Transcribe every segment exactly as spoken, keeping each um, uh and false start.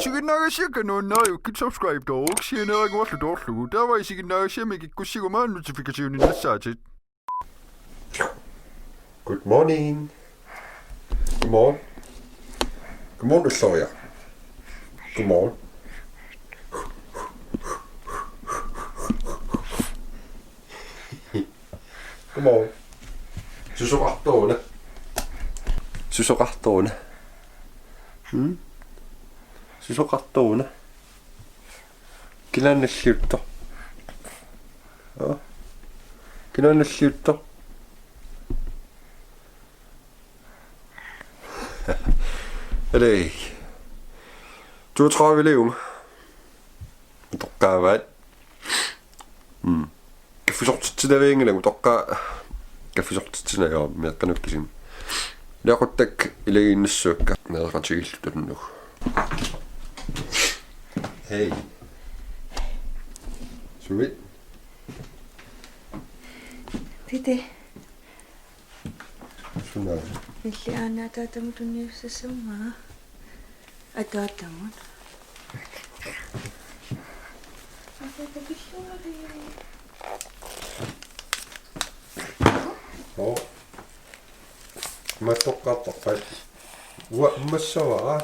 Isiginnaagassiakka nuannariukkit subscribe-tooruk sianeeraguarlu toorlugu. Taava isiginnaagassiami kikkussiguma notification-innassaatit. Good morning. Godmorgen. Godmorgen, Victoria. Godmorgen. Godmorgen. Susoqartoruna. Susoqartoruna. Hmm? Susoqartoruna. Kinaanna nalliuttoq? Aa? Kinaanna nalliuttoq? Alai. Toogtredive-liunga. Utoqqaavaat. Mm. Kaffisortitsinavianngilanga, utoqqaat kaffisortitsinaviarmi meeqqanut kisimi. Ilaquttaaq ilagiinnassavakka nereqatigiilluta tunnugu. Hej. Sumit? Titi. Suna. Illit aana ataatamut tunniussassammaa. Ataatamut. Ataata pilluari. Oo. Mattoqqaartarpat. Uanga massavara.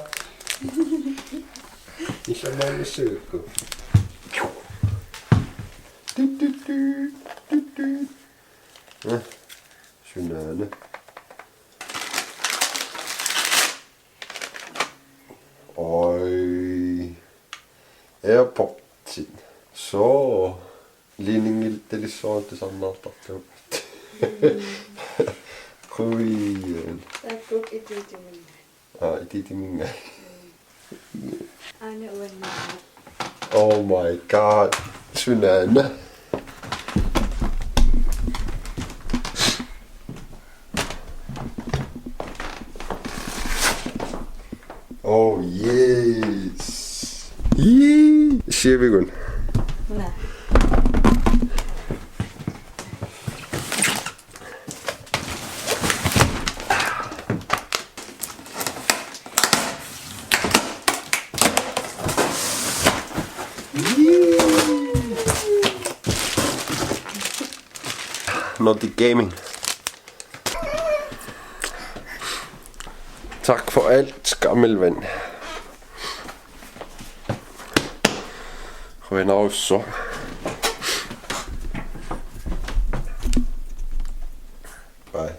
Ilamaannassagakku. Tut, tut, tut, tut, tut. Eh, sunaana. Oj. Airpodsit. Soo. Ligninngilaq talissuartut tusarnaartartut. Qujan. Taakkua itiitiminga. Aa, itiitiminga. Aana uannaa. Oh my God. Sunaana. Oh yes. Ii, siavigun. Naa. Nordic Gaming. Tak for alt, gammel ven. Qujanarsuaq. Bye.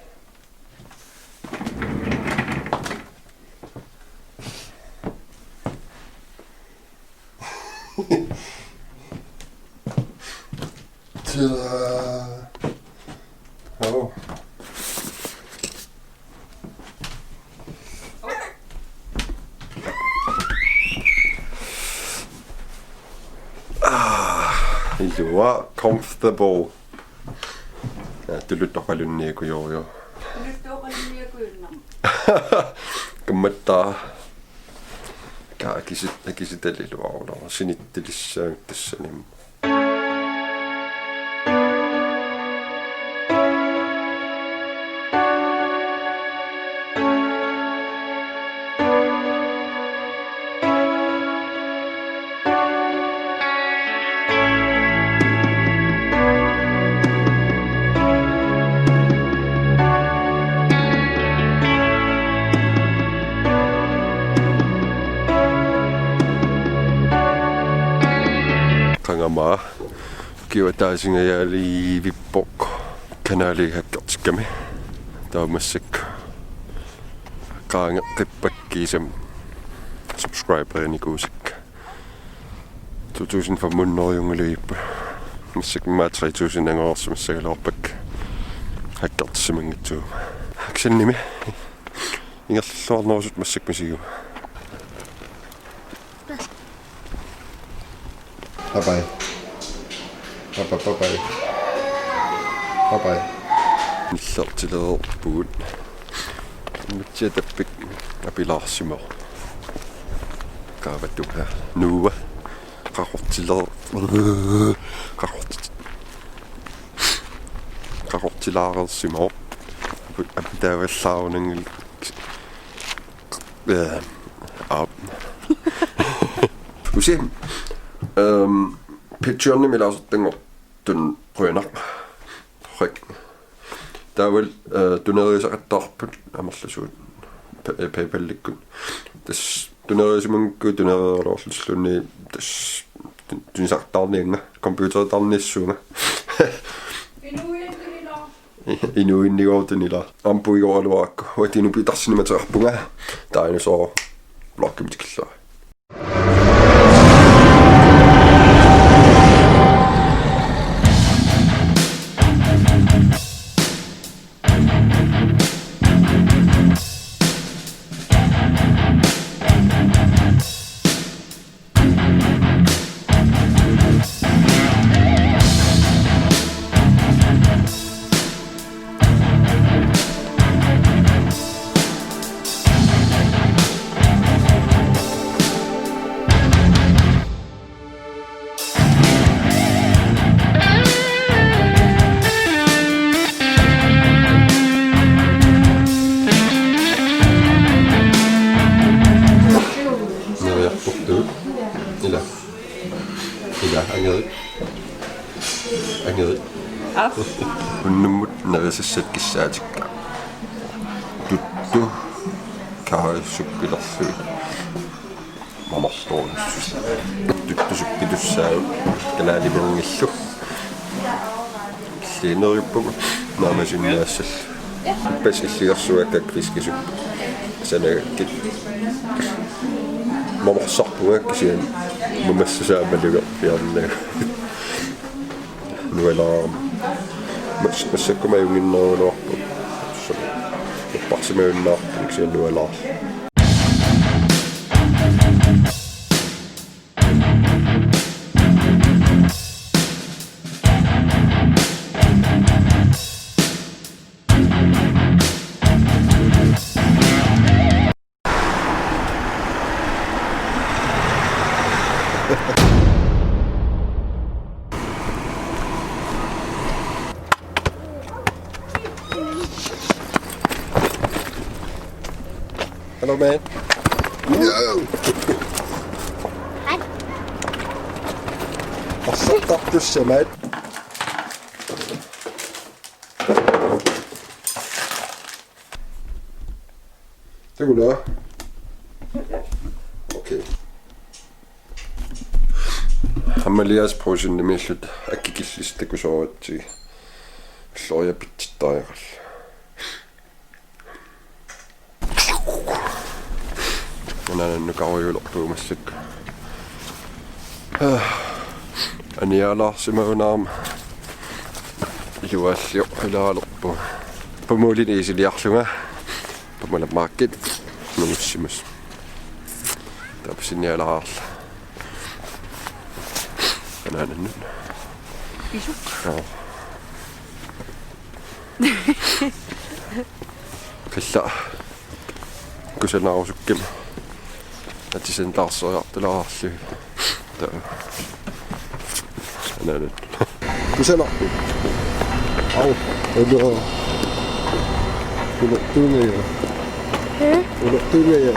Tada. Oh. Ah, you are comfortable. Ja, tuluttoqalunniakujoruju. Tuluttoqalunniakujunnaq. Kammattaa. Ka akisit-, akisitaliluarulor. Sinittalissaanngilaq tassani. Qangamaa. Ukiup ataasingajaaliivippoq kanali hackertikkami. Taava massakkut qaangeqqippakka kiisami subscriberinikuusikka. To tusind fem hundrede-unnguliippoq. Massakkut immaqa tre tusind angoreersimassagaluarpakka hackertissimanngitsuuguma. Actionimi ingerlalluarnerusut massakkut misigiguma. Bye bye. Bye bye, bye bye. Bye bye. Nillertilerpugut. Mitsia tappik apilaarsimavoq. Qaavatuga. Nuua. Qaqortiler-, qaqorti-, qaqortilaareersimavoq. Apu-, apitaavallaarunanngil-, eh, aap. Usi, ehm, Patreonimi ilaasortanngortut qujanaq. Rik. Taavalu, eh, donerisaqattaarput amerlasuut pa-, eh, PayPalikkut. Tassa donerisimanngikkuit donereraluarlutilluunniit tassa tun-, tunisartaarnianga, computertarnissuunga. Inuuinnigooq tunilaaq. Aamma puigoraluarakku. Uanga Tino Petersenimik ateqarpunga. Taava Dinosaur vlogimut tikilluarit. Neriartortut. Ila. Ila, angerit. Angerit. Aap. Unnummut nerisassat kissaatikka. Tuttu. Karisukkilerlugit. Mamartorujussuit. Tuttusukkitussaavoq. Kalaalimanngillu. Illiinneriuppugut naamasinnaassallugit. Ippassaq illigersuakka fiskisup. Sanagakkit. Mamorsarpunga kisianni mamassusaa malugerpiarnagu. Nualaarama. Mas-, massakkut majunnginnerugaluarpoq. Upparsimajunnaarpoq kisianni nualaarluni. Hello, man. Yo! Hi. What's up, Doctor Samad? Takuuk. Okay. Aamma Elias Poulsenimilluta akkikillissutit takusooratsigit. Ulloriaq pitsittariaqarlugu. Anaanannut karujuulerpugut massakkut. Anialaarsimagunarama iluaalliorlaalerpunga. Pamulinik isiliarlunga. Pamulamaakkit. Nuussimas. Taava pisinialaarlunga. Anaanannut. Pisuk. Joo. Qillaq. Kusanarusukkamik. Atisan taarsiartulaarlugit. Taava. Anaanannut. Kusanarpoq. Au. Elo. Ulo tungaja. Eh? Ulo tungaja.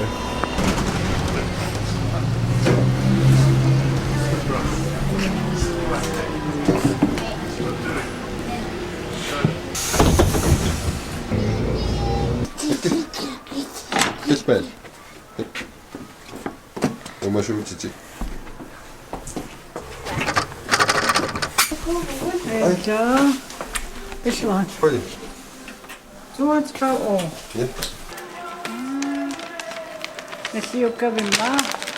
Kispel. Umasuutitit. Ej. Ja. This one. Oj. Two hundred pound. Oh. Ja. Nasiukka vimma.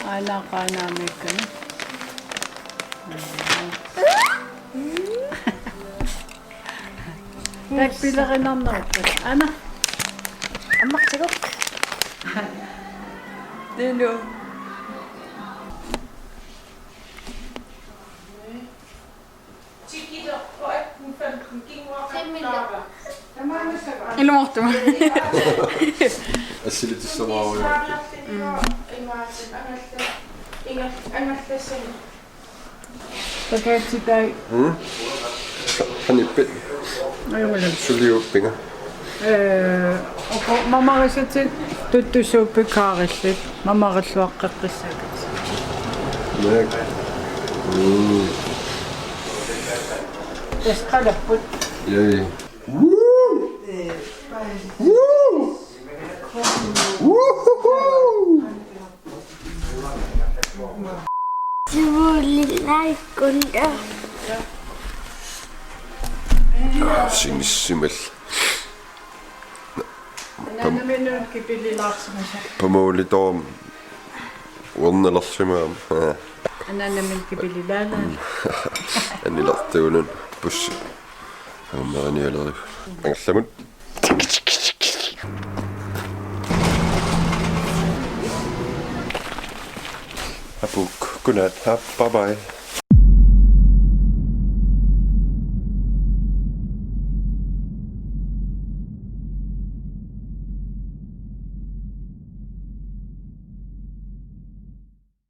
Aina kana mekkan. Takpilerinarnerput. Ana. Ammartigu. Dino. Ilumoortuma. Assilitissavaarujoorpoq. Takaatsitai. Mm. Qanippit? Ajunngilaq. Suliuppiga? Ee, uku mamarisatit tuttusuupput kaarillit. Mamarilluaqqeqqissaatit. Naak. Mm. Tasqalapput. Yay. Sivulilaikunda. Sinissimal. Ananaminut kipililaarsimasaq. Pamuulitoorm. Uernalersimaam. Ananaminut kipililaalaaq. Annilartuunun pus. Aamma anialerigu. Angallamut. Apuk, godnat. Bye bye.